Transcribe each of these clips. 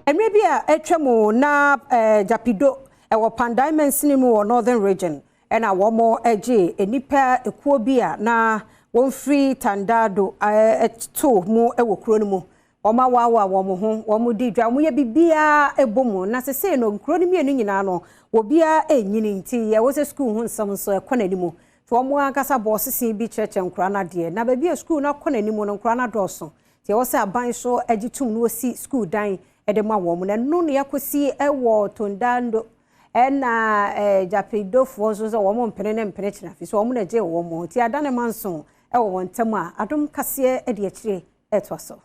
Mmerɛ bi a atwa mu na Gyapido ɛwɔ Kpandai mansini mu wɔ Northern Region ɛna wɔn gye nnipa ekuo bi a na wɔmfiri Tandado ɛto mu ɛwɔ kuro no mu. Wɔn awaawa wɔn ho, wɔn di dwa, wɔn yɛ biribiara ɛbɔ mu. Na sesei no, nkuro no mmienu nyinaa no, obiara ɛnyini, nti ɛwɔ sɛ sukuu ho nsɛm nso ɛkɔ n'anim. Nti wɔn ankasa bɔ sisi bi kyerɛkyerɛ nkwadaa no adeɛ. Na baabi a sukuu no akɔ n'anim no, nkwadaa no adɔɔso. Nti ɛwɔ sɛ aban so agye tum na wɔsi sukuu dan ɛde ma wɔn. Na ɛno na yɛakɔsi ɛwɔ Tondando, ɛna Gyapidofoɔ nso sɛ wɔn mpene ne mpene kyerɛ fi so wɔn na gye wɔn. Nti ada ne manso ɛwɔ wɔn ntam a Adom Kaseɛ ɛde akyire ɛtoa so.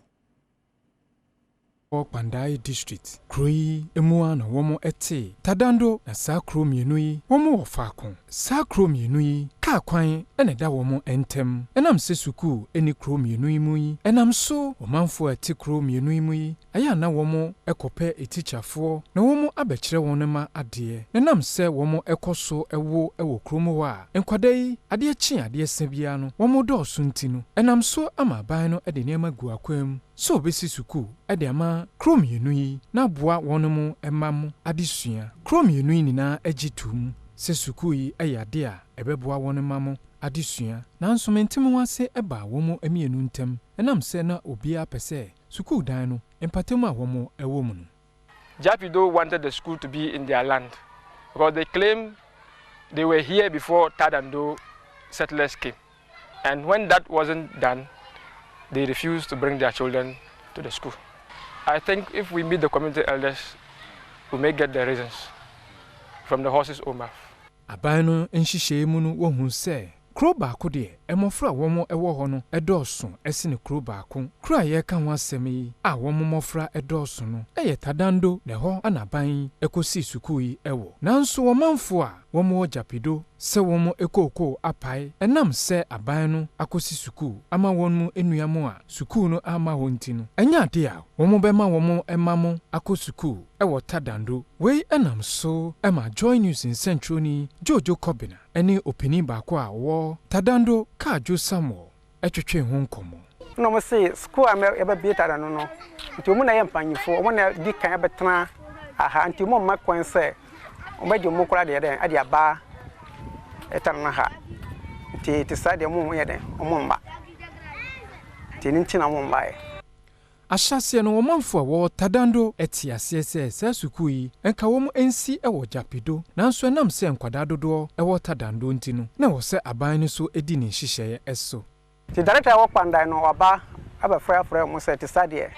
Wɔ Kpandai District kuro yi mu a na wɔn te Tadando, na saa kuro mmienu yi wɔn wɔ faako. Saa kuro mmienu yi, kaa kwan ɛna ɛda wɔn ntam. Ɛnam sɛ sukuu ne kuro mmienu yi mu yi, ɛnam so ɔmanfoɔ a ɛte kuro mmienu yi mu yi ɛyɛ a na wɔn kɔpɛ etikyafoɔ na wɔn abɛkyerɛ wɔn mma adeɛ. Na ɛnam sɛ wɔn kɔ so ɛwo wɔ kurom hɔ a, nkwadaa yi adeɛ kye adeɛ sa biara no wɔn dɔɔso nti no, ɛnam so ama aban no de nneɛma gu akwan mu sɛ obɛsi sukuu de ama kuro mmienu yi na aboa wɔn mo mma mo adesua. Kuro mmienu yi nyinaa agye tom sɛ sukuu yi yɛ ade a ɛbɛboa wɔn mma mo adesua, nanso mente ho ase baa wɔn mu mmienu ntam, ɛnam sɛ na obiara pɛ sɛ sukuu dan no mpatamu a wɔn wɔ mu no. Japido wanted the school to be in their land because they claim they were here before Tadando settlers came. And when that wasn't done, they refused to bring their children to the school. I think if we meet the community elders, we may get the reasons from the horse's own mouth. Aban no nhyehyɛe mu no, wɔhu sɛ kuro baako deɛ, mmɔfra a wɔn wɔ hɔ no dɔɔso sene kuro baako. Kuro a yɛreka ho asɛm yi a wɔn mmɔfra dɔɔso no yɛ Tadando, na ɛhɔ ana aban kɔsii sukuu yi wɔ. Nanso ɔmanfoɔ a wɔn wɔ Gyapido sɛ wɔn kookoo apae, ɛnam sɛ aban no akɔsi sukuu ama wɔn mu nnua mu a sukuu no ama hɔ nti no, ɛnyɛ ade a wɔn bɛma wɔn mma mo akɔ sukuu wɔ Tadando. Wei ɛnam so ma Joy News nsɛntwerɛni Jojo Kɔbena ne opanin baako a ɔwɔ Tadando, Kaadwo Samuel, ɛtwetwe ho nkɔmmɔ. Na wɔn se sukuu a yɛbɛbie Tadando no nti, wɔn na yɛ mpanyinfoɔ, wɔn na di kan bɛtena aha, nti wɔn mma kwan sɛ wɔbɛgye wɔn koraa deɛ dɛn ɛde aba Tadando ha. Nti te saa deɛ, wɔn yɛ dɛn, wɔn mma. Nti ne nti na wɔn mma yɛ. Ahyɛaseɛ no, ɔmanfo a wɔwɔ Tadando te aseɛ sɛ saa sukuu yi nka wɔn nsi wɔ Gyapido, nanso ɛnam sɛ nkwadaa dodoɔ wɔ Tadando nti no, na ɛwɔ sɛ aban no so di ne nhyehyɛeɛ so. Nti director a ɛwɔ Kpandai no waba abɛfrɛ afrɛ wɔn sɛ te saa deɛ,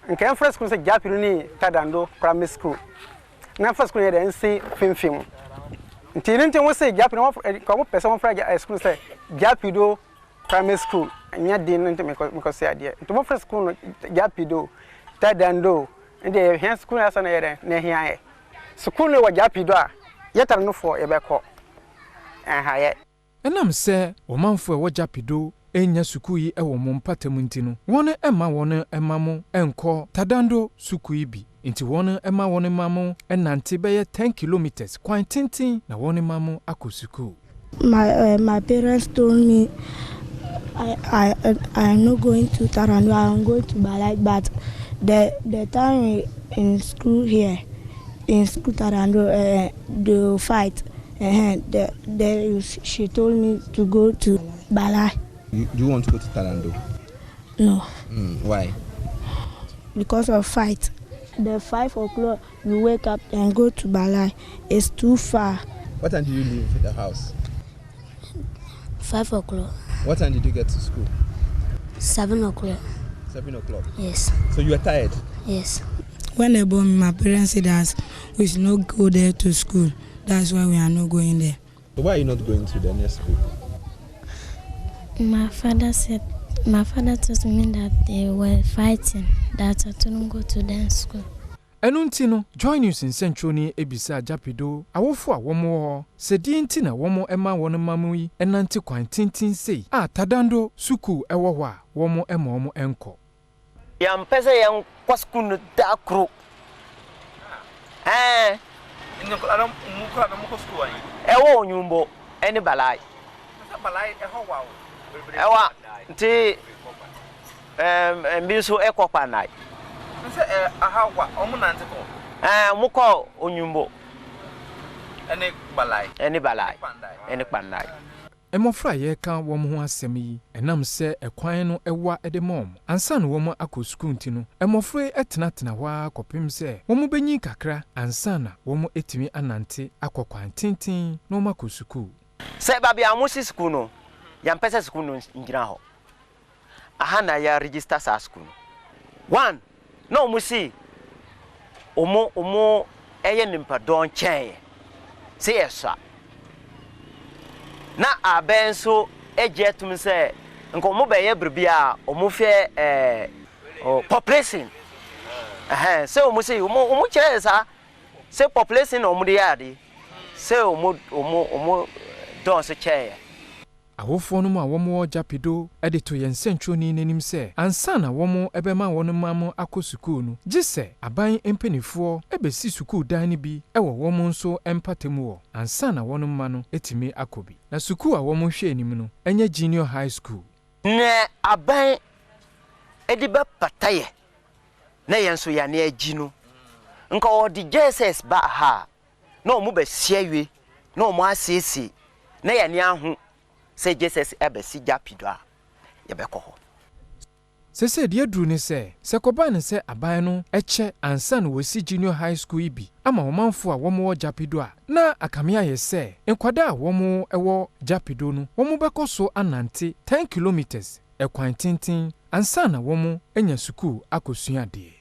nka yɛmfrɛ sukuu no sɛ Gyapido ne Tadando Primary School na mfa sukuu no yɛ dɛ nsi mfimfini mu. Nti ne nti wɔn sɛ Gyapido, nka wɔn pɛ sɛ wɔmfrɛ sukuu no sɛ Gyapido Primary School. Nyɛ din no nti mekɔ se adeɛ nti wɔmfrɛ sukuu no Gyapido Tadando. Nti yɛhia sukuu no asɛ no yɛ dɛ na ɛhia yɛ sukuu no wɔ Gyapido a, yɛtare no foɔ yɛbɛkɔ ɛha yɛ. Ɛnam sɛ ɔmanfo a ɛwɔ Gyapido nya sukuu yi wɔ mo mpatamu nti no, wɔn mma wɔn mma mo nkɔ Tadando sukuu yi bi. Nti wɔn mma wɔn mma mo nante bɛyɛ 10 kilometres kwan tenten na wɔn mma mo akɔ sukuu. My parents told me I am not going to Tarando, I am going to Balai, but the time in school here, in school Tarando, they fight. She told me to go to Balai. Do you want to go to Tarando? No. Why? Because of fight. The 5 o'clock you wake up and go to Balai. It's too far. What time do you leave the house? 5 o'clock. What time did you get to school? 7 o'clock. 7 o'clock. Yes. So you were tired? Yes. When they born me, my parents said that we should not go there to school. That's why we are not going there. So why are you not going to the next school? My father told me that they were fighting, that I couldn't go to their school. Ɛno nti no, Joy News nsɛntwerɛni ebisa Gyapido awofo a wɔn wɔ hɔ sɛ deɛ nti na wɔn ma wɔn mma mu yi nante kwan tenten sei a Tadando sukuu ɛwɔ hɔ a wɔn ma wɔn nkɔ. Yɛmpɛ sɛ yɛnkɔ sukuu no da koro ɛɛ. Ɛwɔ Onyumbo ɛne Balai ɛwɔ, nti ɛɛm bi nso ɛkɔ Kpandai. Sɛ ɛ aha wa ɔmo nante kɔ. Ɛɛ ɔmo kɔ Onyumbo. Ɛne Balai. Ɛne Balai. Ɛne Kpandai. Mmɔfra a yɛreka wɔn ho asɛm yi, ɛnam sɛ ɛkwan no wa de ma wɔn ansa na wɔn akɔ sukuu nti no, mmɔfra yi tenatena hɔ ara kɔpem sɛ wɔbɛnyin kakra ansa na wɔatumi anante akɔ kwan tenten na wɔakɔ sukuu. Sɛ baabi a wɔsi sukuu no, yɛmpɛ sɛ sukuu no ngyina hɔ. Aha na yɛ register saa sukuu no. One, na wɔn si wɔn wɔn yɛ nipadɔn kyɛn yɛ, sɛ yɛ sua. Na abɛn nso gye atum sɛ nka wɔn bɛyɛ biribi a wɔn hwɛ ɛɛ oh, population. Ɛhɛn, sɛ wɔn si wɔn wɔn kyerɛ yɛ saa sɛ population na wɔn de yɛ ade, sɛ wɔn wɔn wɔn dɔɔso kyɛn yɛ. Awofoɔ nom a wɔwɔ Gyapedo de to yɛn sɛnkyerɛwni no anim sɛ ansa na wɔbɛma wɔn mma mo akɔ sukuu no, gye sɛ aban mpaninfoɔ bɛsi sukuu dan no bi wɔ wɔn nso mpatamu hɔ ansa na wɔn mma no atumi akɔ bi. Na sukuu a wɔhwɛ anim no nyɛ Junior High School. Nea aban de bɛpata yɛ na yɛn nso yɛn ani agye no, nka wɔde JSS ba ha a, na wɔn bɛsi awie na wɔn asiesie na yɛn ani ahu sɛ Jesus abɛsi gya pi do a, yɛbɛkɔ hɔ. Seesei deɛ aduru ne sɛ, sɛ ɛkɔba no sɛ aban no kyɛ ansa na wɔasi Junior High School yi bi ama ɔmanfoɔ a wɔwɔ Gyapido a, na akame ayɛ sɛ nkwadaa a wɔwɔ Gyapido no wɔbɛkɔ so anante ten kilometres, ɛkwan tenten, ansa na wɔanya sukuu akɔsua adeɛ.